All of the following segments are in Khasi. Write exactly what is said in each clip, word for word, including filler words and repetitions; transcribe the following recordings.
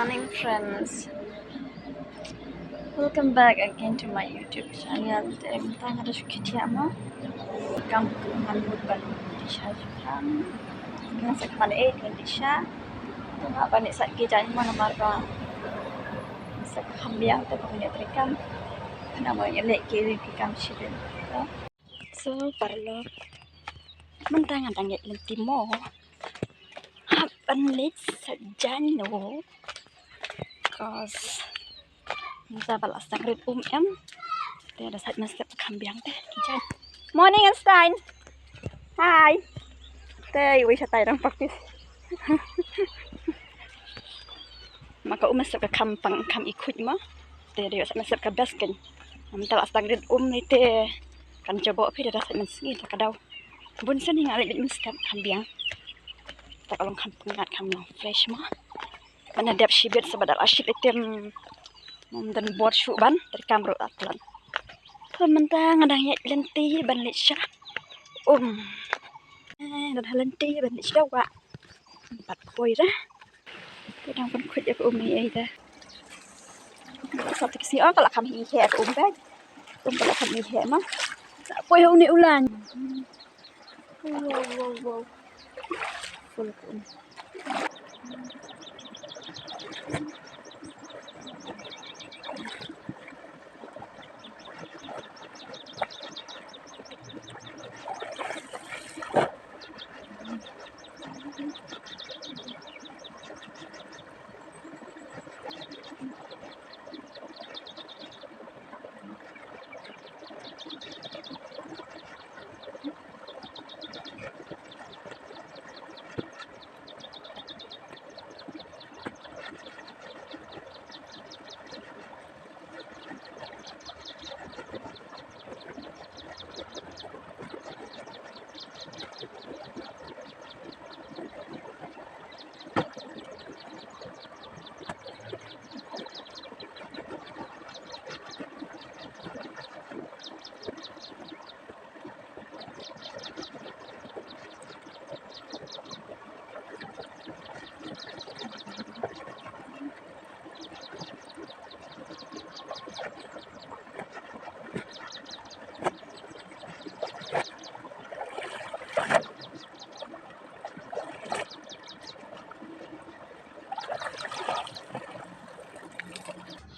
Morning, friends. Welcome back again to my YouTube channel. Te mynta nga da shu khie thiah mo. Kam ku ngan mut ban dih sha jingkhang. Nga sa kham eh ban dih sha. Te nga ban dih sait ki jaiñ mo namar ba sa kham biang te ba ngi treikam. Khnang ba ngi leh ki ri ki kam shibit. So paralok, mynta nga dang ïaid lynti mo. Hap ban leit sa jaiñ no. Cause mynta ba la sdang rit um em. Te da sait mynstep kham biang te ki jaiñ. Morning, Einstein. Hi. Te iwei shatai dang practice. Ma ka um mynstep ka kham pang kham i khuid ma. Te da ïoh sait mynstep ka best kein. Mynta la sdang rit um ni te kan jaboh phi da sait mynsngi te ka daw. Bun sien hi nga leit mynstep kham biang. Te ka long kham pyngngad kham long fresh ma. Mynta dep shibit sa ba da la shit item. Mom dan bor shu ban treikam ruh atlan. Te mynta nga dang ïaid lynti ban leit sha um. Eh, dang ha lynti ban leit sha wah. Pat poi ra. Te dang ban khuid ïa ka um ei ei te. Sa te ki sngi ong ka la kham hi heh ka um bad. Um ka la kham hi heh ma. Sa poi ha une u lain. Wow, wow, wow. Full ka um.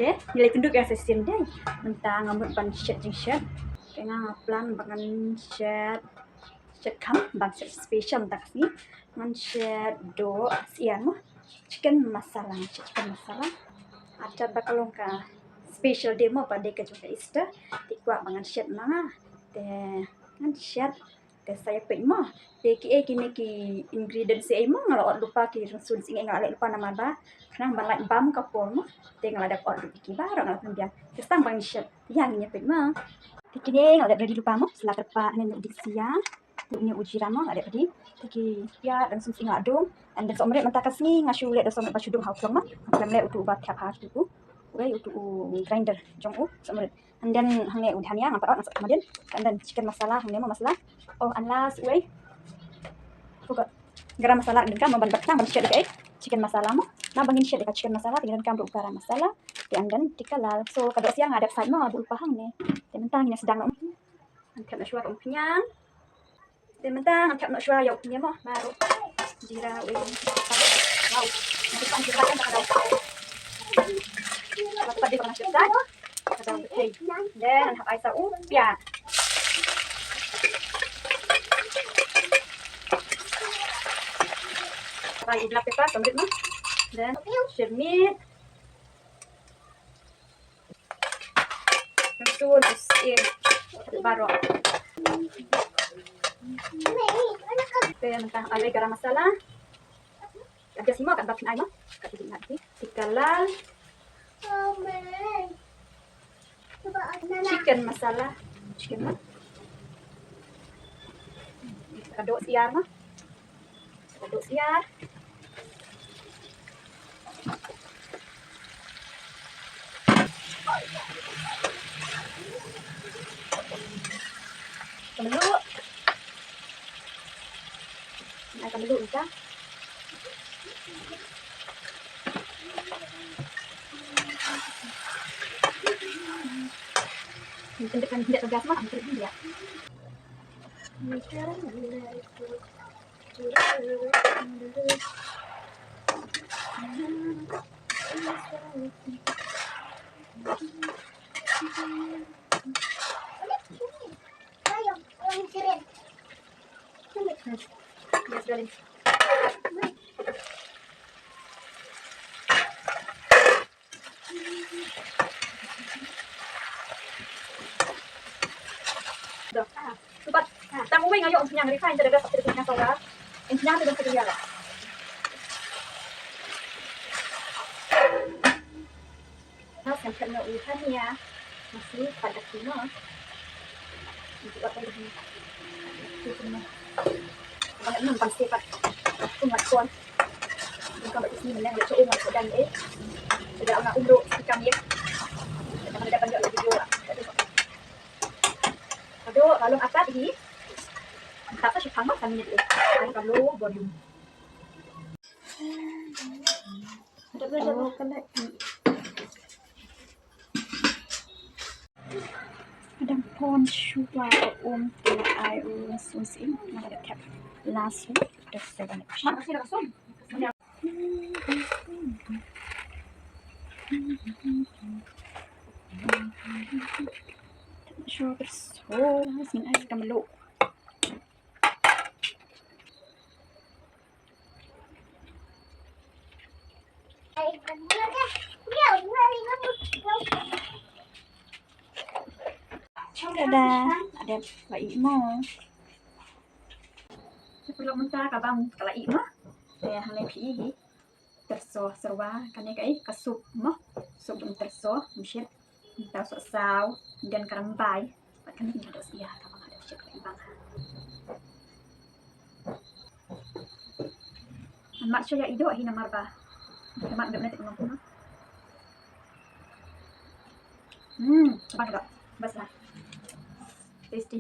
Te ngi la ïakynduh ïa ka session dei. Mynta nga mut ban shet jingshet. Te nga plan ba ngan shet, shet kham, ban shet special mynta ka sngi. Ngan shet doh syiar mo. Chicken masala, shet chicken masala. Artat ba ka long ka special dei mo, ba dei ka jong ka Easter. Te kwah ba ngan shet ma nga. Te ngan shet. Te sa ïa peit mo. Te kiei kine ki ingredients ei mo, nga la ot lypa, ki rynsun sngi nga la leh lypa namar ba khnang ban lait bam ka por mo. Te nga la dep ot lypa ki baroh, nga la pynbiang. Te sa tang ba ngin shet, ïa ngin ïa peit mo. Te kine nga la dep ready lypa mo, sa la kyrpad ne u ding sia. Te une u jira mo nga la dep ready. Te ki piat, rynsun sngi nga la dung. And then sohmrit mynta ka sngi nga shu leh da sohmrit ba shu dung ha u klong mo. Nga khlem leh utu uba thep ha utu u, uei, utu u grinder jong u, sohmrit. And then hangne u dhania ngam pat ot, nga sa ot madien. And then chicken masala hangne mo, masala. Oh, and last, wei, forgot. Garam masala, and then ka mo ban bat, ban shet ïa ka, eh, chicken masala mo. Naba ngin shet ïa ka chicken masala, te ngin donkam ruh garam masala. Te and then tikka lal. So ka doh syiar nga dep sait mo, buh lypa hangne. Te mynta ngin ïa sdang noh. Ngan thep noh shuwa ka umphniang. Te mynta ngan thep noh shuwa ïa u khmih mo, baroh. Jira, wei. Wow. Ngan thep noh shuwa ka daw. Ka daw, ka daw, ka daw. Hey. Then ngan hap ai sa u piat. Ai u black pepper, sohmrit mo. Then shirmit. Rynsun, syiar, baroh. Te mynta ai garam masala. Adjust mo katba phin ai mo. Katba phin ai. Tikka lal. Chicken masala. Chicken mo. Ka doh syiar mo. Ka doh syiar. Ka mluh. Ai ka mluh mynta. Yes, darling. Dah. Ah, tu pat. Ah, tang uwei nga ïoh pynïang refine, te da best pynïang soda. Pynïang te da pynïang. Nga sngewthuh nga u hania. Nga sngewthuh pat da ki no. Itu apa lagi? Itu semua. Ba ngan nym ban sngewthuh. Kum ngat kon. Kum ka ba sngewthuh mynne nga la shu ong ngan shu dang eh. Shu da nga um ruh sngewthuh kam ïa. Ka ban da ban ïoh la video la. Aduh, ka long atat hi. Atat ka shu phang ma ka minit eh. Ai ka low volume. Ka dang pon shuwa ka um te ai u sum sim. Nga da thep last week. Just seven. Sure, so, sin ai ka melo. Tada, ada ba i mo. Te paralok mynta ka bam ka la ih mo. Te hangne phi ïohi tyrso syrwa kane ka ih ka sup mo. Sup jong tyrso, mshit. Mynta u sohsaw, ynda ka rymbai. Bad kane ka dei ka doh syiar ka bam ha, doh syiar ka bam ha. Ngan mad shuwa ïa i doh hi namar ba ka mad bad mynta ka long kumno. Hmm, ka bam ka doh. Best lah. Tasty.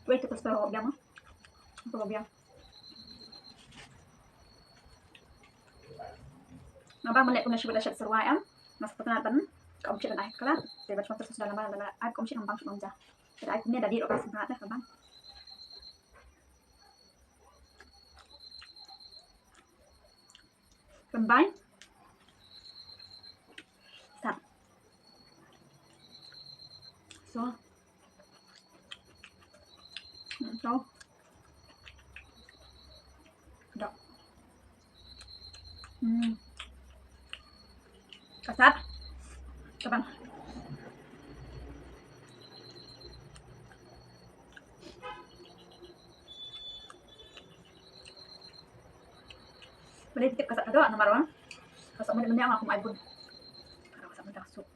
Wei, tu pasta biang ah. Pasta biang. Nga bam mynne kumne shu bit la shet syrwa em. Nga sngewtynnat ban ka um shit ban ai khlad. Te ban shu tyrso shuh da lama lama ai ka um shit ngam bam shuh ban ja. Te ai kumne da dei ruh ka sngewtynnat da ka bam. Rymbai. Sat. So. So. Doh. Hmm. Ka sat. Ka bam. Balei tip ka sat ka doh namar ba ka sat mynta mynta nga kum ai bun. Ka sat mynta ka suk.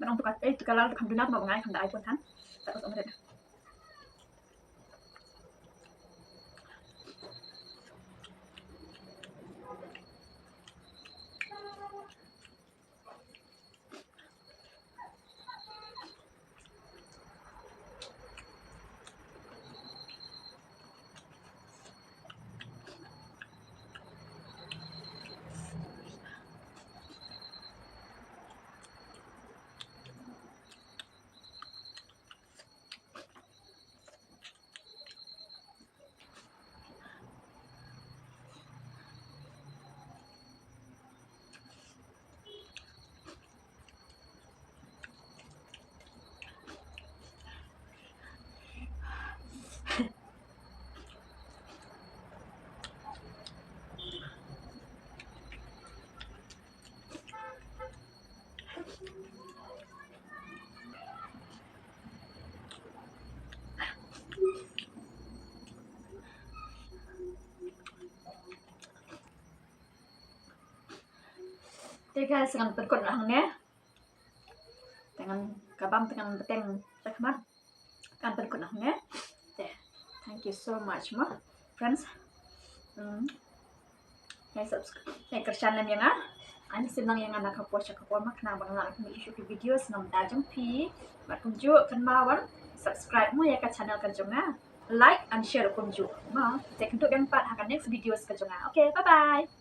Mynta tu ka, eh, tu ka lal tu kham duna tu ma ba ngai kham da ai bun than. Ka sat mynta. Te guys, ngan pynkut noh hangne. Te ngan ka bam te ngan bteng ta khmat. Ngan pynkut noh hangne. Te, thank you so much mo friends. Hmm. Ngai subscribe, ngai kyrshan lem ïa nga. Ai mynsiem lang ïa nga na ka por sha ka por ma khnang ba ngan lah ban pynmih shuh shuh ki video sngewbha jong phi. Bad kumjuh kynmaw ban subscribe mo ïa ka channel ka jong nga. Like and share kumjuh mo. Te kynduh biang pat ha ka next video ka jong nga. Okay, bye bye.